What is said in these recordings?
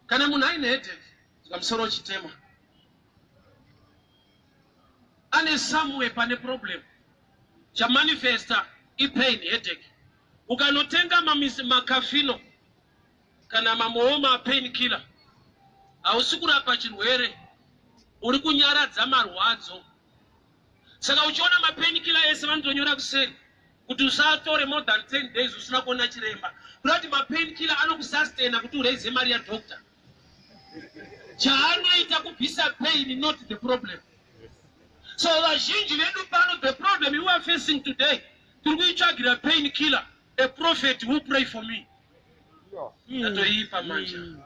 Kana munhu aine headache, musoro uchitema, ane somewhere pane problem chamanifesta ipain headache. Ukanotenga makafino kana mamwewo mapain killer, hausi kurapa chirwere, uri kunyaradza marwadzo. Saka uchiona mapain killer ese vanotonyora kuseri kuti usatore more than 10 days usina kuona chiremba, kuda kuti mapain killer anokusustaina kuti uraize mari yadoctor. Chaanoita kubvisa pain, not the problem. So vazhinji vedu pano, the problem you are facing today, tiri kuitsvagira pain killer, a prophet who pray for me. Tatoipa manje.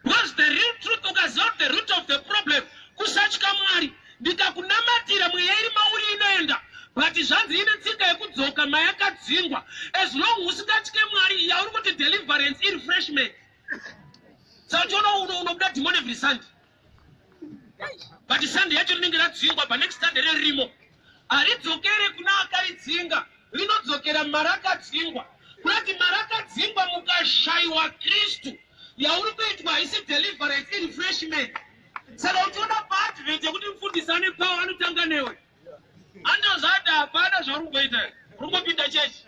Because the real truth, ukaziva kuti the root of the problem kusatya Mwari, ndikakunamatira mweya iri mauri inoenda, but zvanzi ine tsika yekudzoka mayakadzingwa. As long usingatye Mwari, yauri kuti deliverance irefreshment. Saka uchiona unobuda demon every Sunday, but Sunday yacho rinenge radzingwa, but next Sunday ririmo, haridzokere kuna akaridzinga, rinodzokera marakadzingwa. Kurati marakadzingwa mukashayiwa Kristu, yauri kuitwa haisi deliverance, irefreshment. Saka uchiona paadvert yekuti mufundisi ane power, anotanga newe, andozvati hapana zvauri kumboita, uri kungopinda chechi.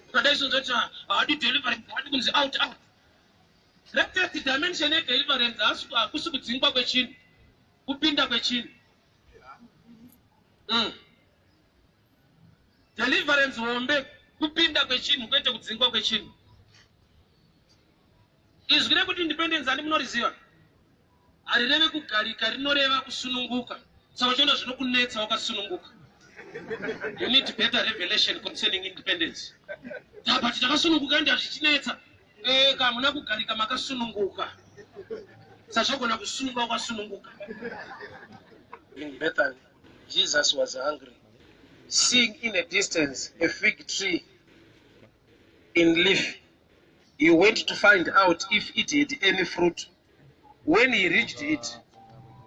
Ukadai sonzoti haadi deliverance, haadi kunzi out out. Latest dimension yedeliverance hakusi kudzingwa kwechinhu, kupinda kwechinhu. Deliverance hombe kupinda kwechinhu, kwete kudzingwa kwechinhu. Izwi rekuti independence, handi munoriziva, harireve kugarika, rinoreva kusununguka. Saka uchiona zvinokunetsa wakasununguka, you need better revelation concerning independence. But takasununguka ende hazvichinetsa. Eka hamuna kugarika, makasununguka. Sazvogona kusunga wakasununguka. In Bethany, Jesus was hungry. Seeing in a distance a fig tree in leaf, he went to find out if it had any fruit. When he reached it,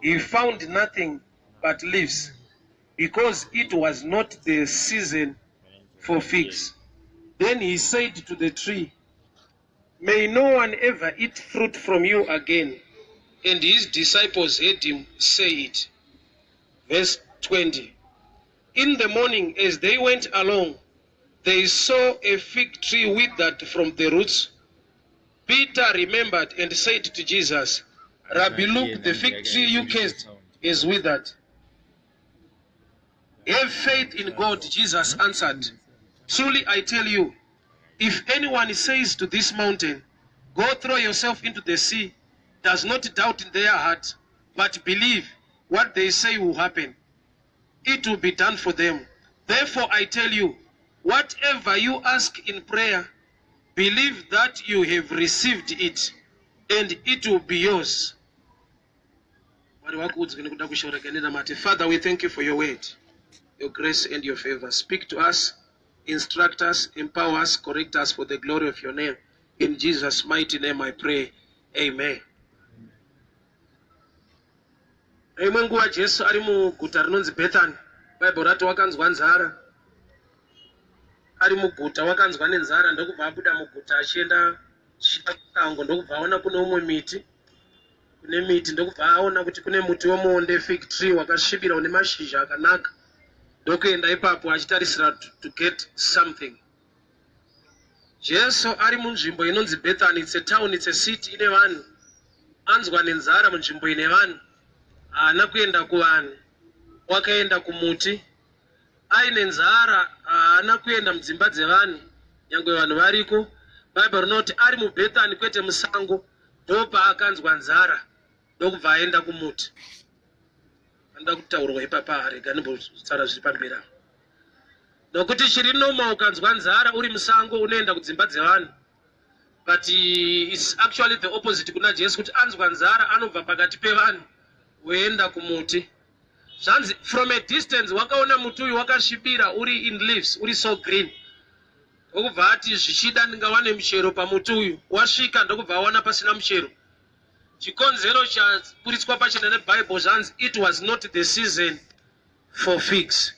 he found nothing but leaves, because it was not the season for figs. Then he said to the tree, "May no one ever eat fruit from you again." And his disciples heard him say it. Verse 20. In the morning, as they went along, they saw a fig tree withered from the roots. Peter remembered and said to Jesus, "Rabbi, look, the fig tree you cursed is withered." "Have faith in God," Jesus answered. "Truly I tell you, if anyone says to this mountain, 'Go throw yourself into the sea,' does not doubt in their heart, but believe what they say will happen, it will be done for them. Therefore I tell you, whatever you ask in prayer, believe that you have received it, and it will be yours." Mwari vakuudzwe nekuda kushora mati. Father, we thank you for your word, your grace and your favor. Speak to us, instruct us, empower us, correct us for the glory of your name. In Jesus' mighty name I pray. Amen. Imwe nguva Jesu ari muguta rinonzi Bethany, Bhaibheri rati wakanzwa nzara. Ari muguta wakanzwa nenzara, ndokubva abuda muguta achienda sango, ndokubva aona kune umwe miti, kune miti, ndokubva aona kuti kune muti wemuonde, fig tree, wakasvibira, une mashizha akanaka, ndokuenda ipapo achitarisira to get something. Jesu ari munzvimbo inonzi Bethany. It's a town, it's a city ine vanhu. Anzwa nenzara munzvimbo ine vanhu, haana kuenda kuvanhu, wakaenda kumuti. Aine nzara, haana kuenda mudzimba dzevanhu, nyange vanhu variko. Bhaibheri rinoti ari muBhethani, kwete musango, ndopaakanzwa nzara, ndokubva aenda kumuti. Anoda kutaurwa ipapa, rega ndimbotaura zviri pamberi apo, nokuti chiri normal, ukanzwa nzara uri musango unoenda kudzimba dzevanhu, but it's actually the opposite kuna Jesu, kuti anzwa nzara anobva pakati pevanhu woenda kumuti. Zvanzi from a distance wakaona muti uyu wakasvibira, uri in leaves, uri so green, ndokubva ati zvichida ndingawane muchero pamuti uyu. Wasvika, ndokubva awana pasina muchero. Chikonzero chaburitswa pachena neBhaibheri, zvanzi it was not the season for figs.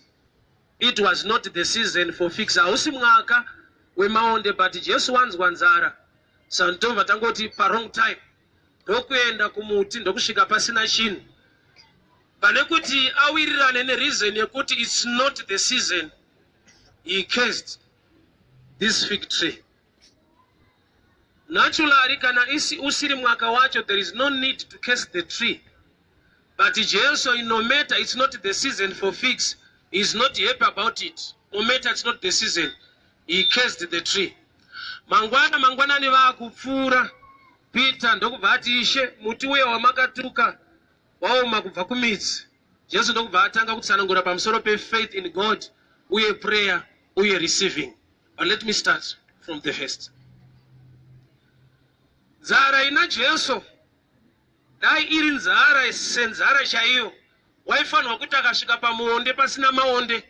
It was not the season for figs. Hausi mwaka wemaonde, but Jesu wanzwa nzara. Saka tangoti pa wrong time. Ndokuenda kumuti, ndokusvika pasina chinhu. Pane kuti awirirane nereason yekuti it's not the season, he cursed this fig tree. Naturally, kana usiri mwaka wacho, there is no need to curse the tree. But Jesu, no matter it's not the season for figs, he is not happy about it. No matter it's not the season, he cursed the tree. Mangwana mangwanani vaakupfuura, Peter ndokubva ati, "Ishe, muti uye wamakatuka waoma kubva kumidzi." Jesu ndokubva atanga kutsanangura pamusoro pefaith in God uye prayer uye receiving. But let me start from the first. Nzara ina Jesu, dai iri nzara senzara chaiyo, waifanirwa kuti akasvika pamuonde pasina maonde,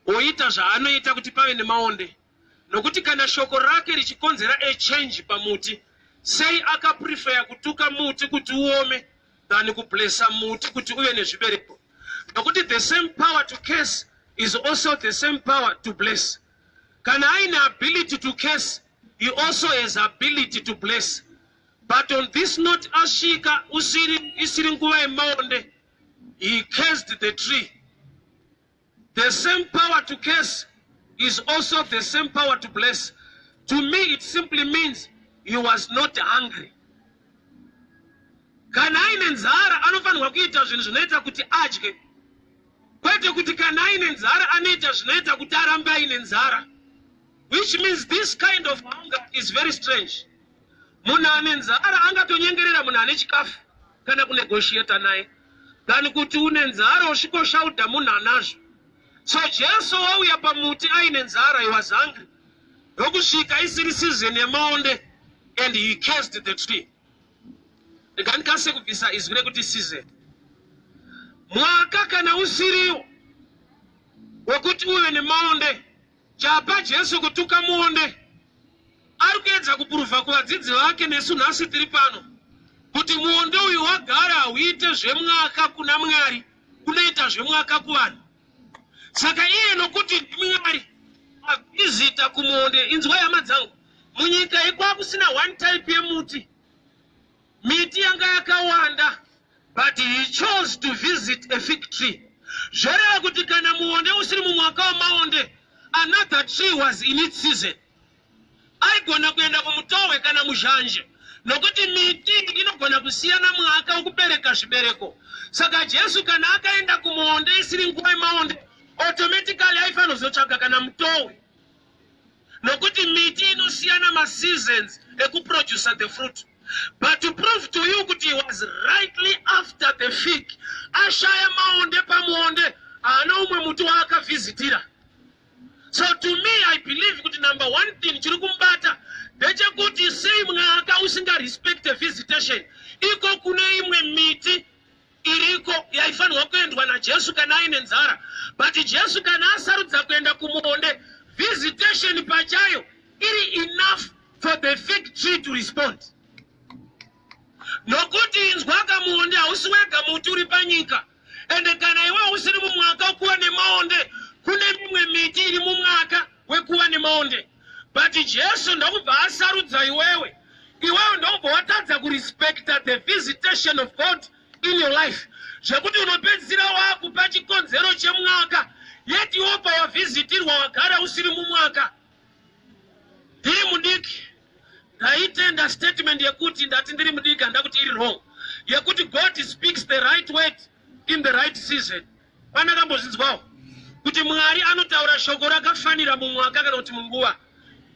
oita zvaanoita kuti pave nemaonde. Nokuti kana shoko rake richikonzera a change pamuti, sei akaprefer kutuka muti kuti uome than kublessa muti kuti uve nezvibereko? Nokuti the same power to curse is also the same power to bless. Kana aine ability to curse, he also has ability to bless. But on this note, asvika usiri isiri nguva yemaonde, he cursed the tree. The same power to curse is also the same power to bless. To me, it simply means he was not hungry. Kana aine nzara, anofanirwa kuita zvinhu zvinoita kuti adye, kwete kuti kana aine nzara anoita zvinoita kuti arambe aine nzara, which means this kind of hunger is very strange. Munhu ane nzara angatonyengerera munhu ane chikafu kana kunegotiate naye than kuti une nzara usvikoshaudha munhu anazvo. So Jesu wauya pamuti aine nzara, he was hungry, ndokusvika isiri season yemaonde, and he cursed the tree. Ndikandikase kubvisa izwi rekuti season. Mwaka kana usiriwo wekuti uve nemaonde, chapa Jesu kutuka muonde, ari kuedza kuprova kuvadzidzi vake nesu nhasi tiri pano kuti muonde uyu wagara hauite zvemwaka kuna Mwari, unoita zvemwaka kuvanhu. Saka iye nokuti Mwari avisita kumuonde. Inzwai, hama dzangu, munyika ikwakusina one type yemuti, miti yanga yakawanda, but he chose to visit a fig tree. Zvoreva kuti kana muonde usiri mumwaka wamaonde, another tree was in its season. Aigona kuenda kumutohwe kana muzhanje, nokuti miti inogona kusiyana mwaka wekubereka zvibereko. Saka Jesu kana akaenda kumuonde isiri nguva yemaonde, automatically aifanira kuzotsvaga kana mutohwe, nokuti miti inosiyana maseasons ekuproduca the fruit. But to prove to you kuti he was rightly after the fig, ashaya maonde pamuonde, haana umwe muti waakavhizitira. So to me, I believe kuti number one thing chiri kumubata ndechekuti sei mwaka usingarespecte visitation? Iko kune imwe miti iriko yaifanirwa kuendwa naJesu kana aine nzara, but Jesu kana asarudza kuenda kumuonde, visitation pachayo iri enough for the fig tree to respond. Nokuti inzwa, kamuonde hausi wega muti uri panyika, ende kana iwe usiri mumwaka wekuva nemaonde, kune mimwe miti iri mumwaka wekuva nemaonde, but Jesu ndokubva asarudza iwewe. Iwewe ndokubva watadza kurespecta the visitation of God in your life, zvekuti unopedzisira wakupa chikonzero chemwaka, yet iwo pawavhisitirwa wagara usiri mumwaka. Ndiri mudiki ndaitenda statement yekuti, ndati ndiri mudiki, handakuti iri wrong, yekuti God speaks the right word in the right season. Pana kambozvinzwawo kuti Mwari anotaura shoko rakafanira mumwaka kana kuti munguva.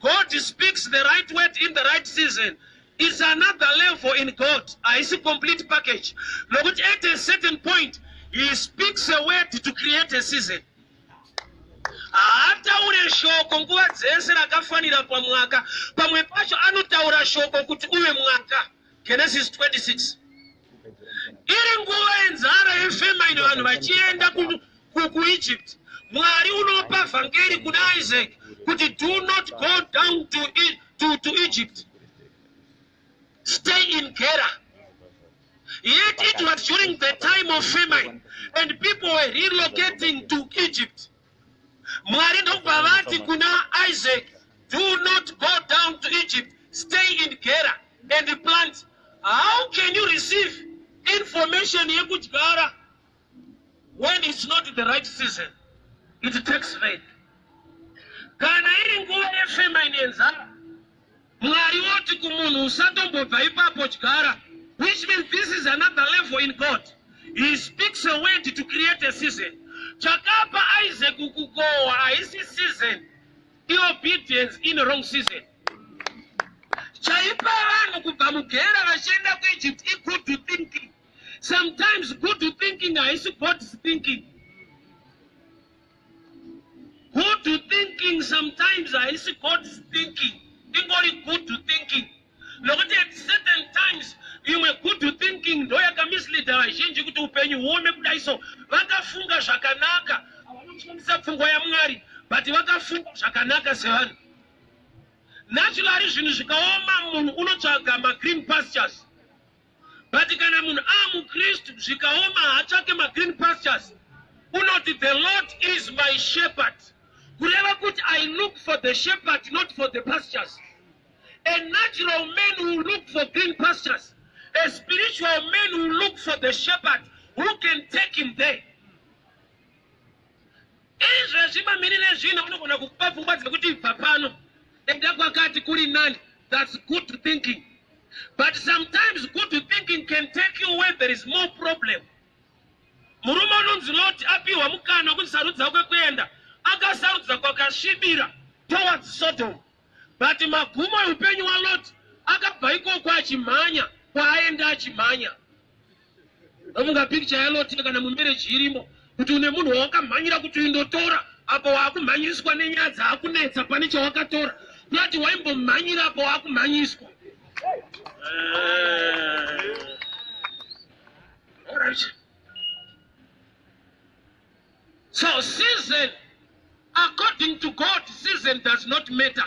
God speaks the right word in the right season is another level in God. Haisi complete package, nokuti at a certain point he speaks a word to create a season. Haataure shoko nguva dzese rakafanira pamwaka. Pamwe pacho anotaura shoko kuti uve mwaka. Genesis 26, iri nguva yenzara, yefamine, vanhu vachienda kuEgypt, Mwari unopa vhangeri kuna Isaac kuti, "Do not go down to Egypt, stay in Gerar." Yet it was during the time of famine and people were relocating to Egypt. Mwari ndokubva vati kuna Isaac, "Do not go down to Egypt, stay in Gerar and plant." How can you receive information yekudyara when it's not the right season? It takes faith. Kana iri nguva yefamine, yenzara, Mwari woti kumunhu, "Usatombobva ipapo, dyara," which means this is another level in God. He speaks a word to create a season. Chakapa Isaac kukohwa haisi season, iobedience in a wrong season. Chaipa vanhu kubva muGera vachienda kuEgypt igood thinking. Sometimes good thinking haisi God's thinking. Good thinking sometimes haisi God's thinking, ingori good thinking, nokuti at certain times imwe good thinking ndo yakamisleada vazhinji kuti upenyu huome kudai. So vakafunga zvakanaka, havana pfungwa yaMwari, but vakafunga zvakanaka sevanhu. Naturally, zvinhu zvikaoma, munhu unotsvaga magreen pastures, but kana munhu aamuKristu, zvikaoma haatsvake magreen pastures. Unoti, "The Lord is my shepherd," kureva kuti I look for the shepherd, not for the pastures. A natural man will look for green pastures. A spiritual man will look for the shepherd who can take him there. Izvezvi mamiriro ezvinhu unogona kukupa pfungwa dzekuti ibva pano, enda kwakati, kuri nani. That's good thinking, but sometimes good thinking can take you where there is more problem. Murume unonzi Lot apiwa mukana wekuti sarudza kwekuenda, akasarudza kwakasvibira, towards Sodom, but magumo eupenyu waLot, akabva ikoko achimhanya kwaaenda achimhanya. Ndofunga pikicha yaLot kana mumarriage irimo, kuti une munhu wawakamhanyira kuti indotora, apo waakumhanyiswa nenyaya dzaakunetsa pane chawakatora, kurati waimbomhanyira, apo waakumhanyiswa. Alright. So season, according to God, season does not matter,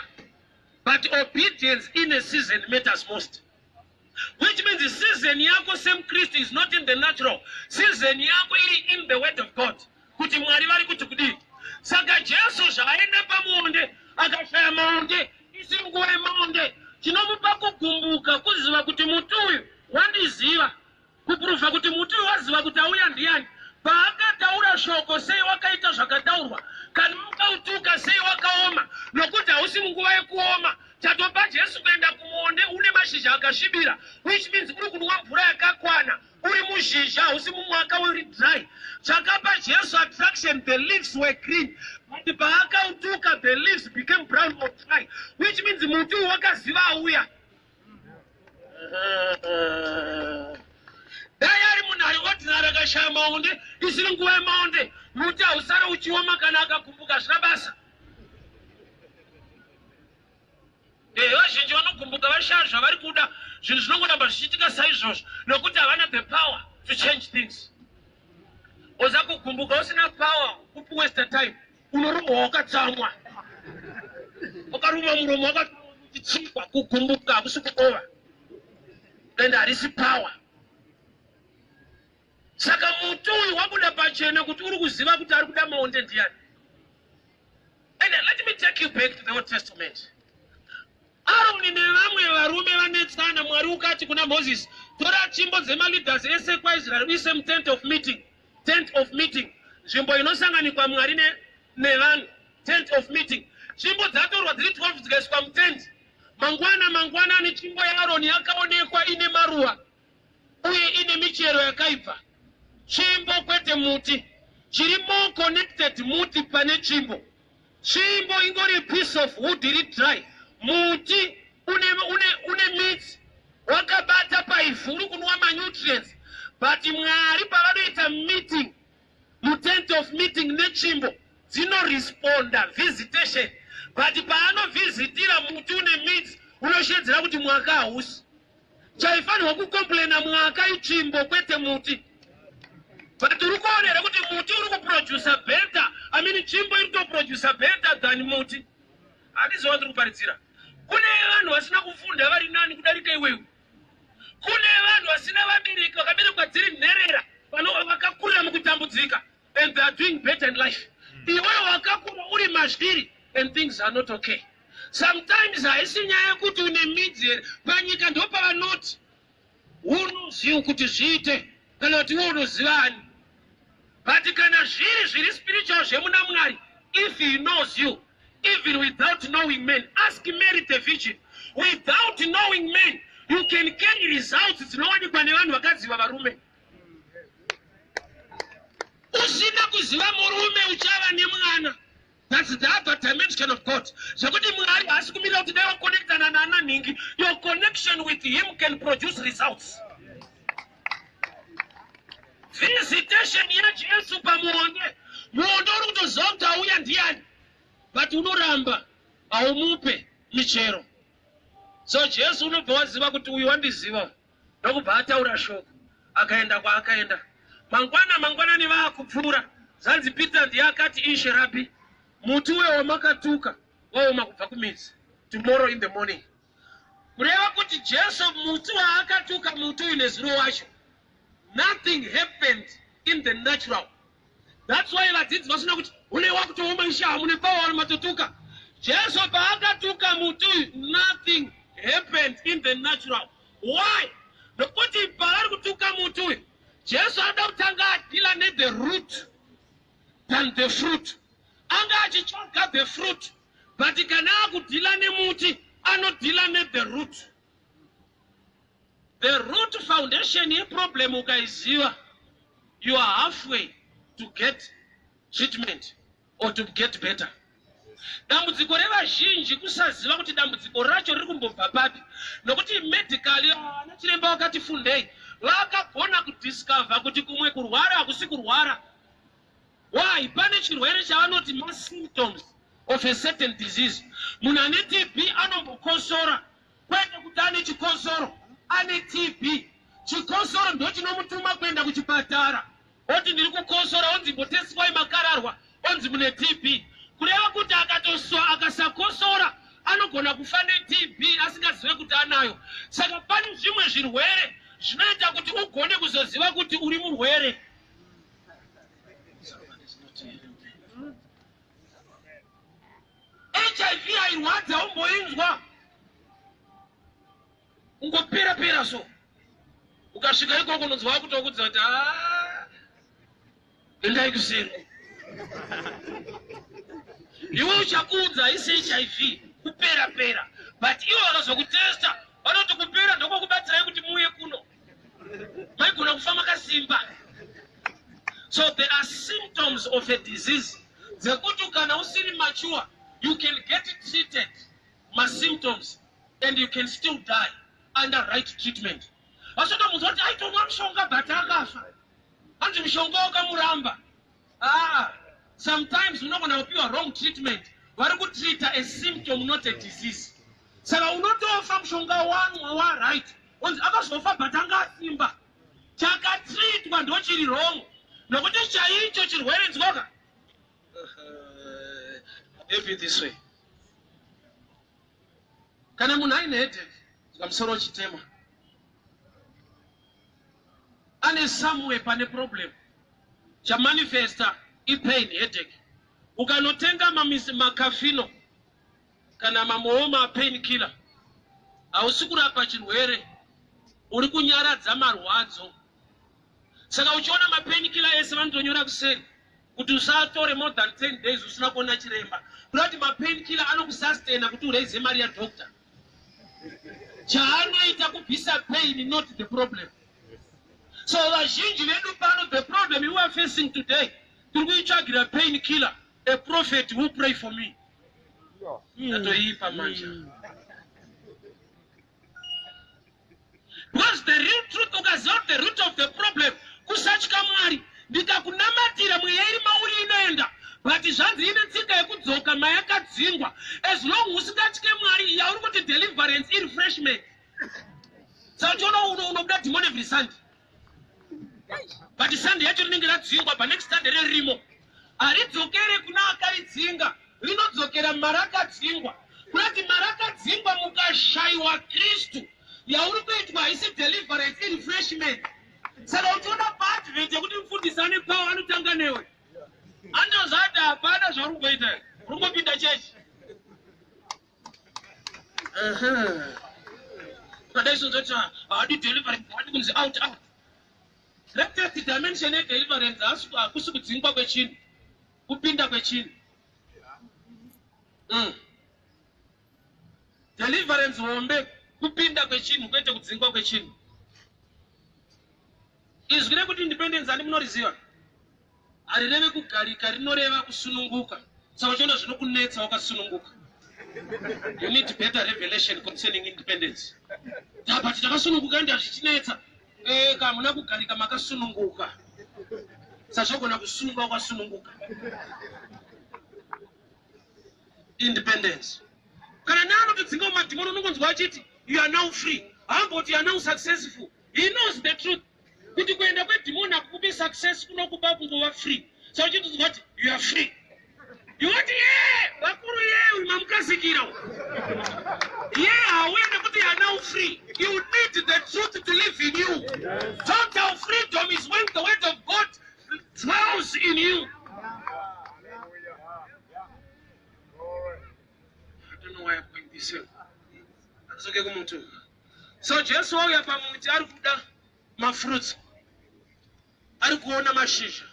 but obedience in a season matters most, which means season yako semukristu is not in the natural. Season yako iri in the word of God, kuti Mwari vari kuti kudii. Saka Jesu zvaaenda pamuonde, akashaya maonde, isiri nguva yemaonde, chinomupa kugumbuka kuziva kuti muti uyu wandiziva, kuprova kuti muti uyu waziva kuti auya ndiani. Paakataura shoko, sei wakaita zvakataurwa? Kana ukautuka, sei wakaoma? Nokuti hausi munguva yekuoma. Chatopa Jesu kuenda kumuonde une mashizha akasvibira, which means uri kunwa mvura yakakwana, uri muzhizha, hausi mumwaka uri dry. Chakapa Jesu attraction, the leaves were green, but paakautuka, the leaves became brown or dry, which means muti uyu wakaziva auya. Dai ari munhu ari ordinary, akashaya maonde, isiri nguva yemaonde, muti hausara uchioma. Kana akagumbuka, zvina basa. Vazhinji vanogumbuka vashaya zvavari kuda. Zvinhu zvinongoramba zvichiitika saizvozvo nokuti havana the power to change things. Oza kugumbuka usina power, kuwaste time. Unorumwa wakatsamwa, wakaruma muromo wakachikwa. Kugumbuka hakusi kudova and harisi power. Saka muti uyu wabuda pachena kuti uri kuziva kuti ari kuda maonde ndiani. And let me take you back to the Old Testament. Aroni nevamwe varume vanetsana. Mwari ukati kuna Mozisi, "Tora tsvimbo dzemaleaders ese kwaIsraeri, uise mutent of meeting." Tent of meeting, nzvimbo inosanganikwa Mwari nevanhu, tent of meeting. Tsvimbo dzatorwa dziri 12, dzikaiswa mutent. Mangwana mangwanani, tsvimbo yaAroni yakaonekwa ine maruva uye ine michero yakaibva. Tsvimbo, kwete muti. Chiri more connected muti pane tsvimbo. Tsvimbo ingori piece of wood iri dry. Muti une midzi, wakabata paivhu, uri kunwa manutrients, but Mwari pavanoita meeting mutent of meeting netsvimbo, dzinoresponda visitation, but paanovhizitira muti une midzi, unoshedzera kuti mwaka hausi. Chaifanirwa kucomplaina mwaka itsvimbo, kwete muti. But uri kuona here kuti muti uri kuprodusa better, I mean, tsvimbo iri kutoprodusa better than muti? Handiziva ndiri kuparidzira. Kune vanhu vasina kufunda vari nani kudarika iwewe. Kune vanhu vasina vabereki, vakaberekwa dziri nherera, vakakurira mukutambudzika, and they are doing better in life. Iwe wakakura uri mazviri and things are not okay. Sometimes haisi nyaya yekuti une midzi here panyika. Ndopavanoti unoziva kuti zviite kana kuti iwe unoziva ani, but kana zviri spiritual, zvemuna Mwari, if he knows you even without knowing men, ask Mary the Virgin, without knowing men you can carry results dzinowanikwa nevanhu vakaziva varume. Usina kuziva murume uchava nemwana. That's the other dimension of God, zvekuti Mwari haasi kumirira kuti dai waconnectana naana nhingi. Your connection with him can produce results. Visitation yaJesu pamuonde, muonde uri kutoziva kuti auya ndiani, but unoramba, haumupe michero. So Jesu unobva waziva kuti uyu wandiziva, ndokubva ataura shoko, akaenda kwaakaenda. Mangwana mangwanani vaakupfuura, zvanzi Peter ndiye akati, "Ishe, Rabbi, muti uyo wamakatuka waoma kubva kumidzi." Tomorrow in the morning, kureva kuti Jesu muti waakatuka, muti uyu nezuro wacho, nothing happened in the natural. That's why vadzidzi vasina kuti une wakutooma, isha, mune power, matotuka. Jesu paakatuka muti uyu, nothing happened in the natural. Why? Nokuti pavari kutuka muti uyu, Jesu anoda kutanga adeala nethe root than the fruit. Anga achitsvaga the fruit, but kana akudeala nemuti, anodeala nethe root. The root foundation yeproblem ukaiziva, you are halfway to get treatment or to get better. Dambudziko revazhinji kusaziva kuti dambudziko racho riri kumbobva papi, nokuti medically ana chiremba vakati fundei, vakagona kudiscover kuti kumwe kurwara hakusi kurwara. Why? Pane chirwere chavanoti masymptoms of a certain disease. Munhu ane TB anombokosora, kwete kuti ane chikosoro, ane TB. Chikosoro ndo chinomutuma kuenda kuchipatara, oti, "Ndiri kukosora." Onzi, "Mboteswai makararwa." Onzi, "Mune TB." Kureva kuti akatoswa akasakosora, anogona kufa neTB asingazive kuti anayo. Saka pane zvimwe zvirwere zvinoita kuti ugone kuzoziva kuti uri murwere. HIV hairwadza, umboinzwa ungopera pera. So ukasvika ikoko unonzwa vakutokudza kuti, "Ah, endai kuseri." Iwe uchakuudza haisi HIV, kupera pera, but ivo vakazokutesta vanoti kupera ndokokubatsirai kuti muuye kuno, maigona kufa makasimba. So there are symptoms of a disease dzekuti kana usiri mature, you can get treated masymptoms and you can still die under right treatment. Vasotomunzwa kuti aitomwa mushonga but akafa, hanzi mushonga wakamuramba. Aa, sometimes unogona kupiwa wrong treatment. Vari kutreata a symptom, not a disease. Saka unotofa mushonga wanwa waright, onzi akazofa but anga asimba. Chakatreatwa ndochiri wrong, nokuti chaicho chirwere nzwoka. Maybe this way, kana munhu aine headache, pamusoro uchitema, ane somewhere pane problem chamanifesta ipain, headache. Ukanotenga maCaffino kana mamwewo mapain killer, hausi kurapa chirwere, uri kunyaradza marwadzo. Saka uchiona mapain killer ese vanotonyora kuseri kuti usatore more than 10 days usina kuona chiremba, kuda kuti mapain killer anokusustaina kuti uraise mari yadoctor. Chaanoita kubvisa pain, not the problem. So vazhinji vedu pano, the problem you are facing today, tiri kuitsvagira pain killer, a prophet who pray for me. Tatoipa manje, because the real truth, ukaziva kuti the root of the problem kusatya Mwari, ndikakunamatira, mweya iri mauri inoenda, but zvanzi ine tsika yekudzoka mayakadzingwa. As long usingatye Mwari, yauri kuti deliverance irefreshment. Saka uchiona unobuda demon every Sunday, but Sunday yacho rinenge radzingwa, panext Sunday rerimo haridzokere kuna akaridzinga, rinodzokera marakadzingwa. Kurati marakadzingwa, mukashayiwa Kristu, yauri kuitwa haisi deliverance, irefreshment. Saka uchiona paadvert yekuti mufundisi ane power, anotanga newe. Andozati hapana zvauri kumboita, uri kungopinda chechi. Ukadai sonzoti haadi deliverance, haadi kunzi out out. Greatest dimension yedeliverance hakusi kudzingwa kwechinhu, kupinda kwechinhu. Deliverance hombe kupinda kwechinhu, kwete kudzingwa kwechinhu. Izwi rekuti independence handi munoriziva? Harireve kugarika, rinoreva kusununguka. Saka uchiona zvinokunetsa wakasununguka, you need better revelation concerning independence. But takasununguka ende hazvichinetsa. Eka hamuna kugarika, makasununguka. Sazvogona kusunga wakasununguka. Independence, kana neanotodzinga mumadhimoni, unongonzwa achiti, "You are now free." Haamboti, "You are now successful." He knows the truth kuti kuenda kwedhimoni hakukupi success, kunokupa kungova free. Saka uchitozwa kuti, "You are free," iwoti, "Ye vakuru, ye uyu mamukasikira ye hauye nekuti you are now free." You need the truth to live in you. Total freedom is when the word of God dwells in you. I don't know why I'm going this way. Adzoke kumuti. So Jesu wauya pamuti, ari kuda mafruits, ari kuona mashizha.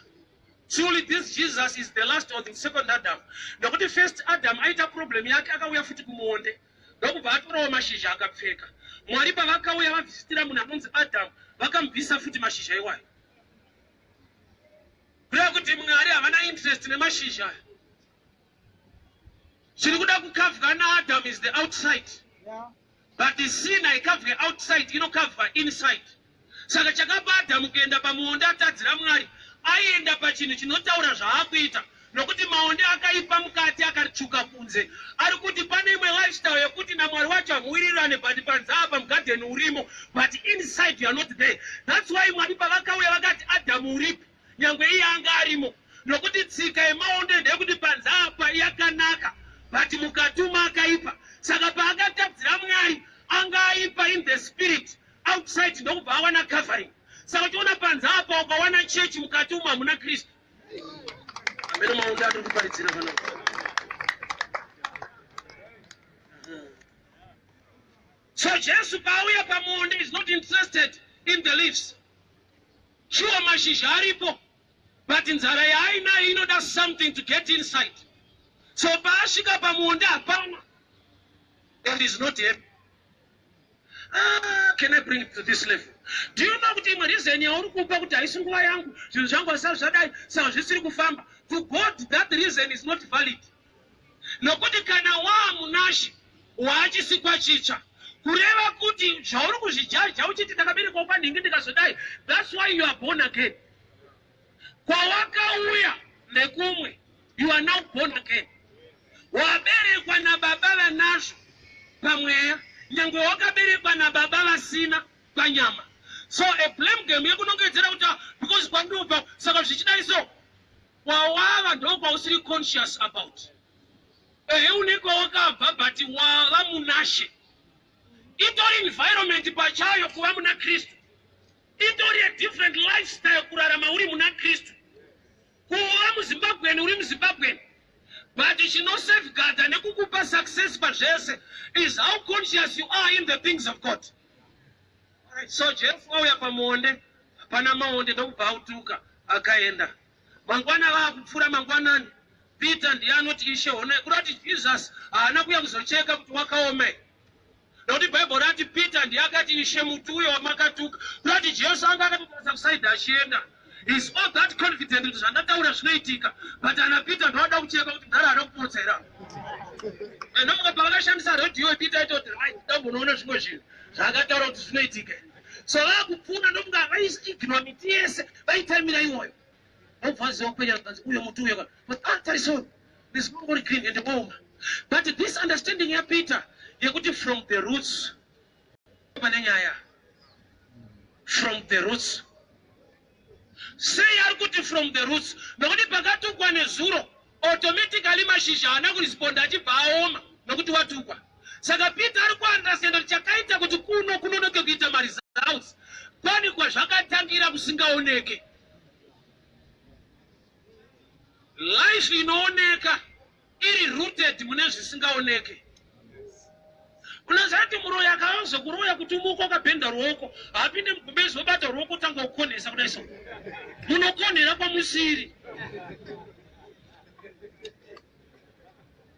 Truly this Jesus is the last or the second Adam, nokuti first Adam aita problem yake, akauya futi kumuonde, ndokubva atorawo mashizha akapfeka. Mwari pavakauya vavhizitira munhu anonzi Adam, vakamubvisa futi mashizha iwayo, kureva kuti Mwari havana interest nemashizha aya. Chiri kuda kukavhwa naAdam is the outside, but sin haikavhwe outside, inokavhwa inside. Saka chakapa Adhamu kuenda pamuonde atadzira Mwari, aienda pachinhu chinotaura zvaakuita, nokuti maonde akaipa mukati, akaritsvuka kunze. Ari kuti pane imwe lifestyle yekuti naMwari wacho hamuwirirane, but panze apa mugadheni urimo, but inside you are not there. That's why Mwari pavakauya vakati, "Adhamu, uripi?" Nyangwe iye anga arimo, nokuti tsika yemaonde ndeyekuti panze apa yakanaka, but mukati umo akaipa. Saka paakatadzira Mwari, anga aipa in the spirit, outside ndokubva awana covering. Saka uchiona panze apa ukawana chechi, mukati umo hamuna Kristu. Amene maonde atiri kuparidzira panapa. So Jesu paauya pamuonde is not interested in the leaves. Shuwa mashizha aripo, but nzara yaainayo inoda something to get inside. So paasvika pamuonde hapana and is not happy. Ah, can I bring it to this level? Do you know kuti imwe reason yauri kupa kuti haisi nguva yangu, zvinhu zvangu hasati zvadai, saka zvisiri kufamba, to God that reason is not valid, nokuti kana waamunashe waachisikwa chitsva, kureva kuti zvauri kuzvijaja uchiti ndakaberekwa kwanhingi ndikazodai, that's why you are born again. Kwawakauya nekumwe, you are now born again. Waberekwa nababa vanazvo pamweya, nyange wakaberekwa nababa vasina panyama. So a blame game yekunongedzera kuti, "Ah, because kwandobva saka zvichidai," so kwawava ndokwausiri conscious about. Ehe, une kwawakabva, but wava munashe. Itori environment pachayo kuva muna Kristu, itori a different lifestyle kurarama uri muna Kristu. Kuva muZimbabweni, uri muZimbabweni, but chinosafeguarda nekukupa success pazvese is how conscious you are in the things of God. Alright, so Jesu auya pamuonde, hapana maonde, ndokubva autuka akaenda. Mangwana vaakupfuura mangwanani, Peter ndiye anoti, "Ishe, honai." Kuda kuti Jesus haana kuuya kuzocheka kuti wakaomei, nokuti Bhaibheri rati Peter ndiye akati, "Ishe, muti uyo wamakatuka." Kuda kuti Jesu anga akatotarisa kusaidhi achienda, is all that confident kuti zvandataura zvinoitika, but ana Peter ndoada kucheka kuti mudhara haana kupotsera. Ndomuka pavakashandisa redhiyo, Peter aitoti, "Right, ndambonoona zvimwe zvinhu zvaakataura kuti zvinoitika." So vaakupfuura, ndomuka vaiignore miti yese, vaitamira iwoyo. Vobva vaziva kupenya kanzi uyo muti uyo but ah, tariso this ngori green and waoma. But this understanding yaPeter yekuti from the roots pane nyaya, from the roots. Sei ari kuti from the roots? Nokuti pakatukwa nezuro, automatically mashizha haana kuresponda achibva aoma nokuti watukwa. Saka Peter ari kuunderstanda kuti chakaita kuti kuno kunonoke kuita maresults, kwani kwazvakatangira kusingaoneke. Life inooneka iri rooted mune zvisingaoneke. Unoziva kuti muroyi akazokuroya kuti umuko ukabhenda ruoko, haapinde mugumbezi wobata ruoko utanga kukonhesa kudai so. Munokonhera kwamusiri.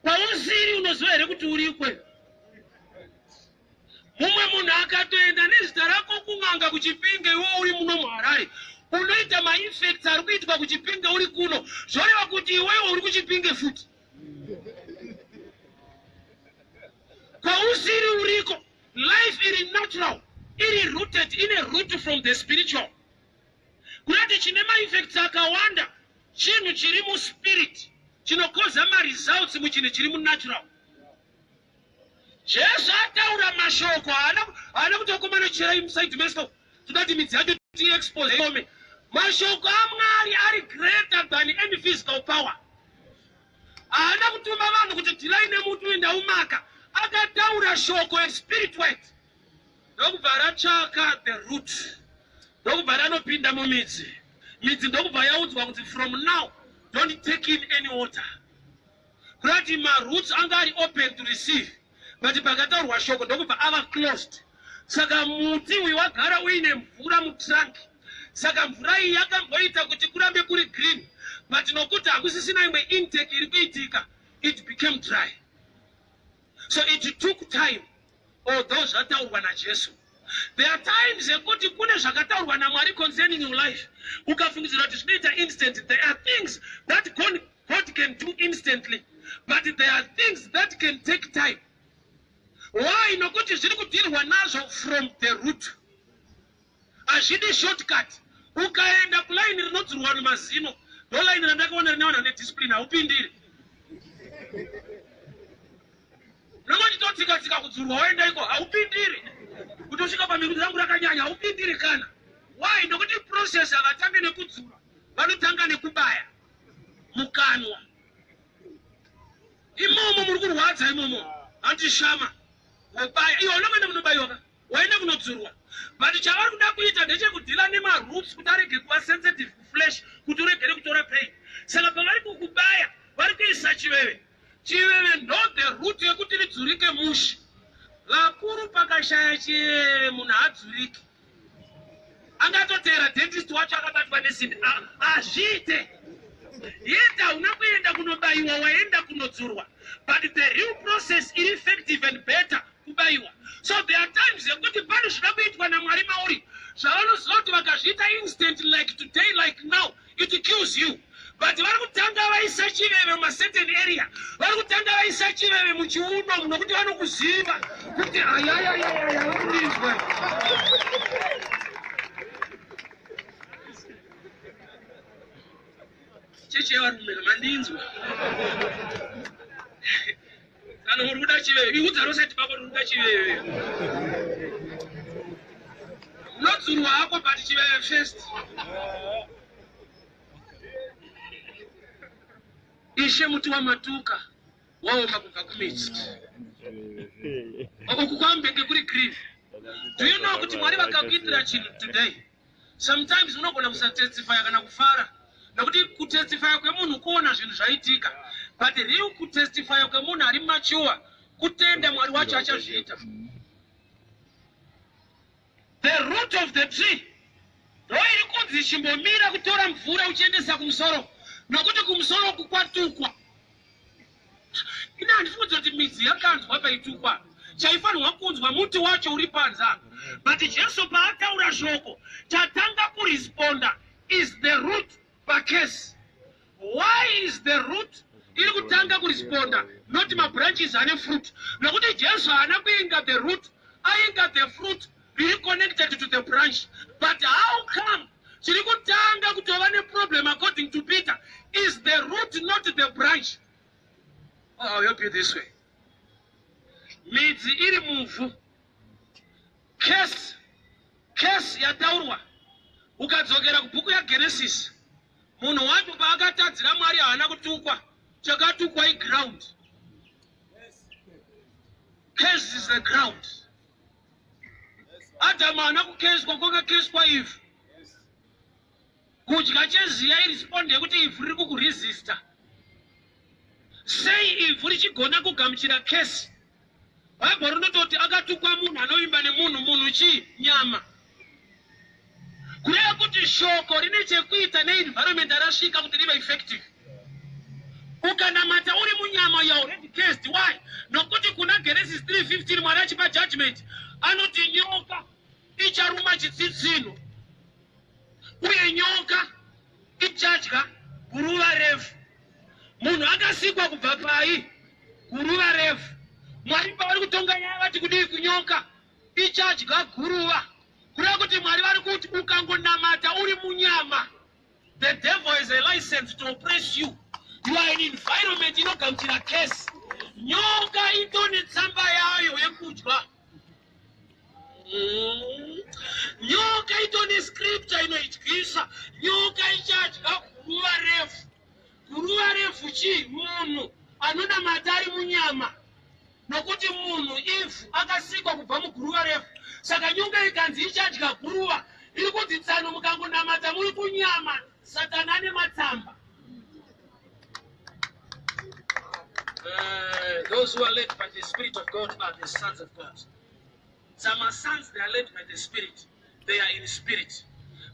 Kwausiri unoziva here kuti urikwe? Mumwe munhu akatoenda nezita rako kun'anga kuChipinge, iwe uri muno muHarare, unoita maeffects ari kuitwa kuChipinge uri kuno, zvoreva kuti iwewe uri kuChipinge futi. Kwausiri uriko. Life iri natural iri rooted, ine root from the spiritual. Kurati chine maeffects akawanda chinhu chiri muspirit chinokoza maresults muchinhu chiri munatural. Jesu ataura mashoko, haana kuti vakomana cherai musaidi meso toda kuti midzi yacho tiexpose ome. Mashoko aMwari ari greater than any physical power. Haana kutuma vanhu kuti dhirai nemuti uyu ndaumaka. Akataura shoko espirit word, ndokubva ratsvaka the root, ndokubva ranopinda mumidzi. Midzi ndokubva yaudzwa kuti from now don't take in any water. Kurati maroots anga ari open to receive, but pakataurwa shoko ndokubva ava closed. Saka muti uyu wagara uine mvura mutrunk, saka mvura iyi yakamboita kuti kurambe kuri green, but nokuti hakusisina imwe intake iri kuitika, it became dry. So it took time, although zvataurwa naJesu. There are times ekuti kune zvakataurwa naMwari concerning your life, ukafungidzira kuti zvinoita instant. There are things that God can do instantly, but there are things that can take time. Why? Nokuti zviri kudhirwa nazvo from the root. Hazvidi shortcut. Ukaenda kulaini rinodzurwa vanhu mazino, ndo laini randakaona rine vanhu vane discipline. Haupindiri unongochitotsika-tsika kudzurwa, waenda iko, haupindiri kuti usvika pamirundi rangu rakanyanya, haupindiri kana. Why? Nokuti process, havatange nekudzura, vanotanga nekubaya mukanwa imomo muri kurwadza imomo, handishama wobaya iwe unokuenda kunobayiwa ka, waenda kunodzurwa. But chavari kuda kuita ndechekudhila nemaroots kuti arege kuva sensitive kuflesh, kuti uregere kutora pain. Saka pavari kukubaya vari kuisa chiveve. Chiveve ndo the root yekuti ridzurike mushi. Vakuru, pakashaya chiveve munhu haadzuriki. Angatoteera dentist wacho akabatwa nesimbi, hazviite. Yet hauna kuenda kunobayiwa, waenda kunodzurwa, but the real process iri effective and better kubayiwa. So there are times yekuti pane zvida kuitwa naMwari mauri zvavanoziva kuti vakazviita instant, like today, like now, it kills you. But vari kutanga vaisa chiveve mumacertain area, vari kutanga vaisa chiveve muchiuno nokuti vanokuziva kuti ayayayaya, vakundinzwa. Chechi yevarume, mandinzwa? Kana uri kuda chiveve, iudza rosati baba uri kuda chiveve, unodzurwa hako, but chiveve first. Ishe, muti wamatuka waoma kubva kumidzi. Uku kwambenge kuri green. Do you know kuti Mwari vakakuitira chinhu today, sometimes unogona kusatestifya kana kufara, nokuti kutestifya kwemunhu kuona zvinhu zvaitika, but real kutestifya kwemunhu ari mature kutenda Mwari wacho achazviita. The root of the tree ndo iri kunzi chimbomira kutora mvura uchiendesa kumusoro, nokuti kumusoro uku kwatukwa. Ine handifungudza kuti midzi yakanzwa paitukwa. Chaifanirwa kunzwa muti wacho uri panza. But Jesu paataura shoko, chatanga kuresponda is the root pacase. Why is the root iri kutanga kuresponda, not mabranches ane fruit? Nokuti Jesu haana kuinga the root, ainga the fruit riri connected to the branch. But how come chiri kutanga kutova neproblem, according to Peter, is the root, not the branch? Oh, I'll help you this way. Midzi iri muvhu. Case yataurwa, ukadzokera kubhuku yaGenesis, munhu wacho paakatadzira Mwari haana kutukwa. Chakatukwa iground. Curse is the ground. Adhamu haana kucurswa, kwakacurswa ivhu. Kudya cheziya iresponde yekuti ivhu riri kukuresista. Sei ivhu richigona kugamuchira curse? Bhaibheri rinototi akatukwa munhu anovimba nemunhu, munhu chii? Nyama. Kureva kuti shoko rine chekuita neenvironment arasvika kuti rive effective. Ukanamata uri munyama, you are already cursed. Why? Nokuti kuna Genesis 3:15 Mwari achipa judgment anoti nyoka icharuma chitsitsinho uye nyoka ichadya guruva refu. Munhu akasikwa kubva pai? Guruva refu. Mwari pavari kutonga nyaya vati kudii kunyoka? Ichadya guruva. Kureva kuti Mwari vari kuti ukangonamata uri munyama, the devil has a license to oppress you. You are in environment inogamuchira curse. Nyoka itone tsamba yayo yekudya. Nyoka itone scripture inoidyisa. Nyoka ichadya guruva refu. Guruva refu chii? Munhu anonamata ari munyama, nokuti munhu ivhu, akasikwa kubva muguruva refu. Saka nyoka ikanzi ichadya guruva, iri kunzi tsano, mukangonamata muri kunyama, Satani ane matsamba. Those who are led by the Spirit of God are the sons of God. Some are sons, they are led by the Spirit. They are in spirit.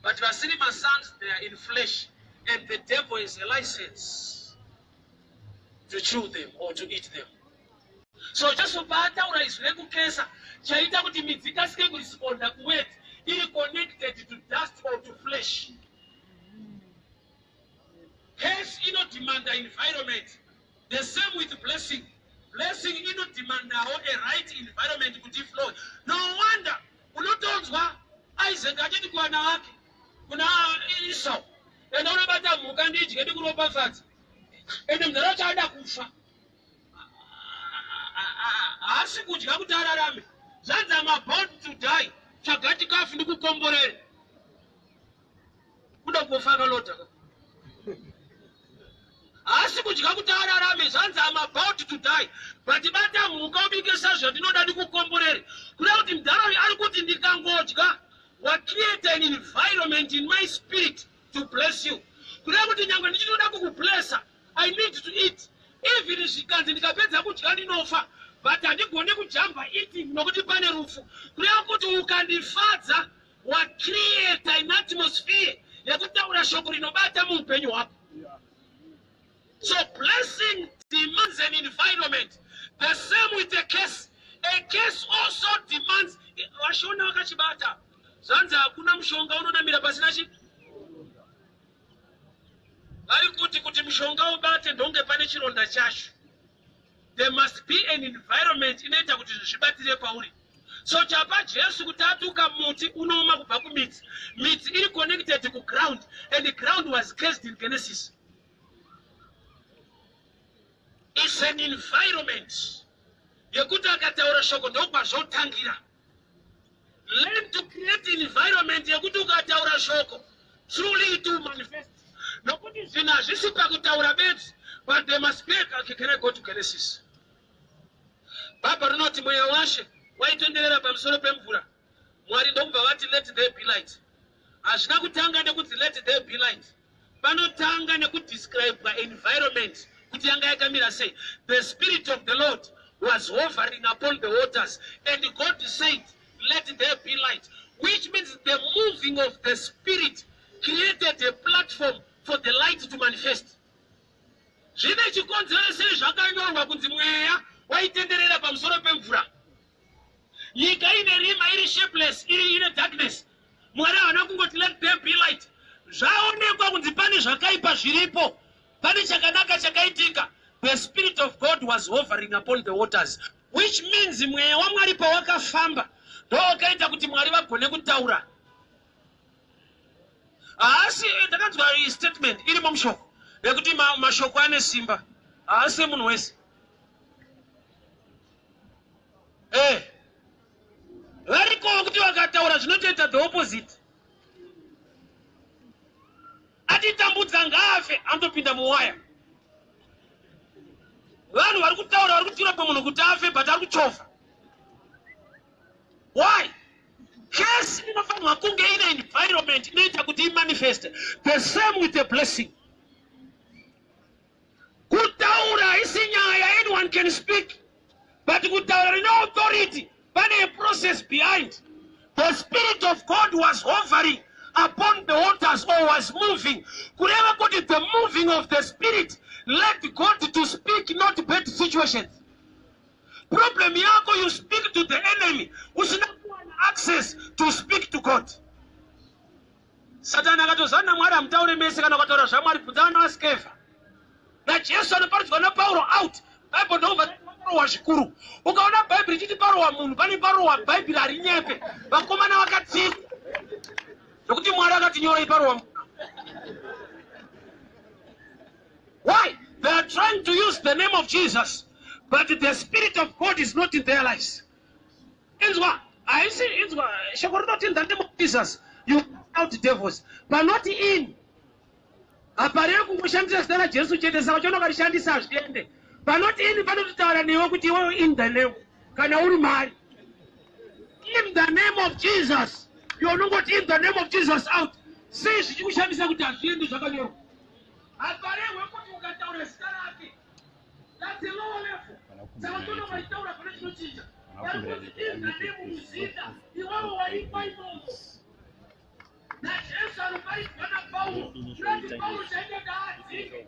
But vasiri masons, they are in flesh. And the devil is a license to chew them or to eat them. So Jesu paataura izwi rekucursa, chaita kuti midzi ikasike kuresponda kuword iri connected to dust or to flesh. Curse inodemanda environment. The same with blessing. Blessing inodemandawo a right environment kuti iflow. No wonder unotonzwa Isaac achiti kuvana vake, kuna Esau, "Enda unobata mhuka ndidye ndikuropafadza." Ende mudhara wacho ada kufa, haasi kudya kuti ararame. Zvanzi, "Am about to die, tsvaga chikafu ndikukomborere." Kuda kufa akalodha, haasi kudya kuti ararame. Zvanzi, "Am about to die, but bata mhuka ubike sazvandinoda ndikukomborere." Kuda kuti mudhara uyu ari kuti ndikangodya, wacreate an environment in my spirit to bless you. Kuda kuti nyange ndichitoda kukublessa, I need to eat. Even zvikanzi ndikapedza kudya ndinofa, but handigoni kujamba eating nokuti pane rufu. Kureva kuti ukandifadza, wacreata an atmosphere yekutaura shoko rinobata muupenyu hwako. So blessing demands an environment. The same with a curse. A curse also demands. Vashona vakachibata, zvanzi hakuna mushonga unonamira pasina chi. Vari kuti mushonga ubate ndonge pane chironda chacho. There must be an environment inoita kuti zvinhu zvibatire pauri. So chapa Jesu kuti atuka muti, unooma kubva kumidzi. Midzi iri connected kuground, and the ground was cursed in Genesis. It's an environment yekuti akataura shoko ndokwazvotangira. Learn to create environment yekuti ukataura shoko, truly it will manifest, nokuti zvinhu hazvisi pakutaura bedzi, but there must be. Okay, can I go to Genesis? Bhabha rinoti mweya washe waitenderera pamusoro pemvura. Mwari ndokubva vati, "Let there be light." Hazvina kutanga nekuti "Let there be light." Panotanga nekudescribwa environment kuti yanga yakamira sei. The Spirit of the Lord was hovering upon the waters, and God said, "Let there be light," which means the moving of the Spirit created a platform for the light to manifest. Zvine chikonzero sei zvakanyorwa kunzi mweya waitenderera pamusoro pemvura, nyika ine rima, iri shapeless, iri ine darkness? Mwari havana kungoti, "Let there be light." Zvaonekwa kunzi pane zvakaipa zviripo, pane chakanaka chakaitika. The Spirit of God was hovering upon the waters, which means mweya waMwari pawakafamba ndowakaita kuti Mwari vagone kutaura. Haasi, ndakanzwa statement irimo mushoko yekuti mashoko ane simba, haasi emunhu wese. Varikowo kuti vakataura zvinotoita the opposite. Atitambudza ngaafe, anotopinda muwaya. Vanhu vari kutaura, vari kutira pamunhu kuti afe, but ari kuchovha. Why? Curse inofanirwa kunge ine environment inoita kuti imanifeste. The same with a blessing. Kutaura haisi nyaya, anyone can speak, but kutaura rine authority, pane a process behind. The Spirit of God was hovering upon the waters or was moving, kureva kuti the moving of the Spirit led God to speak, not bad situations. Problem yako, you speak to the enemy usina kuwana access to speak to God. Satani akatozana naMwari, hamutaure mese. Kana ukataura zvaMwari, bvunza vana vaSkevha naJesu anoparidzwa naPauro out. Bhaibheri ndokubva parohwa zvikuru. Ukaona Bhaibheri ichiti parohwa munhu, pane parohwa. Bhaibheri harinyepe. Vakomana vakatsikwa zvokuti Mwari akati nyorei parohwa munhu. Why? They are trying to use the name of Jesus, but the Spirit of God is not in their lives. Inzwa, haisi, inzwa, shoko rinoti in the name of Jesus you out devils. Panoti in, haparevi kungoshandisa zita raJesu chete. Saka chiona, ukarishandisa hazviende. Panoti in, panototaura newe kuti iwewe, in the name, kana uri mari, in the name of Jesus, iwe unongoti in the name of Jesus out. Sei zvichikushamisa kuti hazviendi? Zvakanyorwa. Haparehwe kuti ukataura zita rake. That's a lower level. Saka tono ukaritaura, pane chinochinja. Parikuti in the name, muzita, iwewe waikwa imomo naJesu anoparidzwa naPauro. Kurati Pauro chaita daadzinge.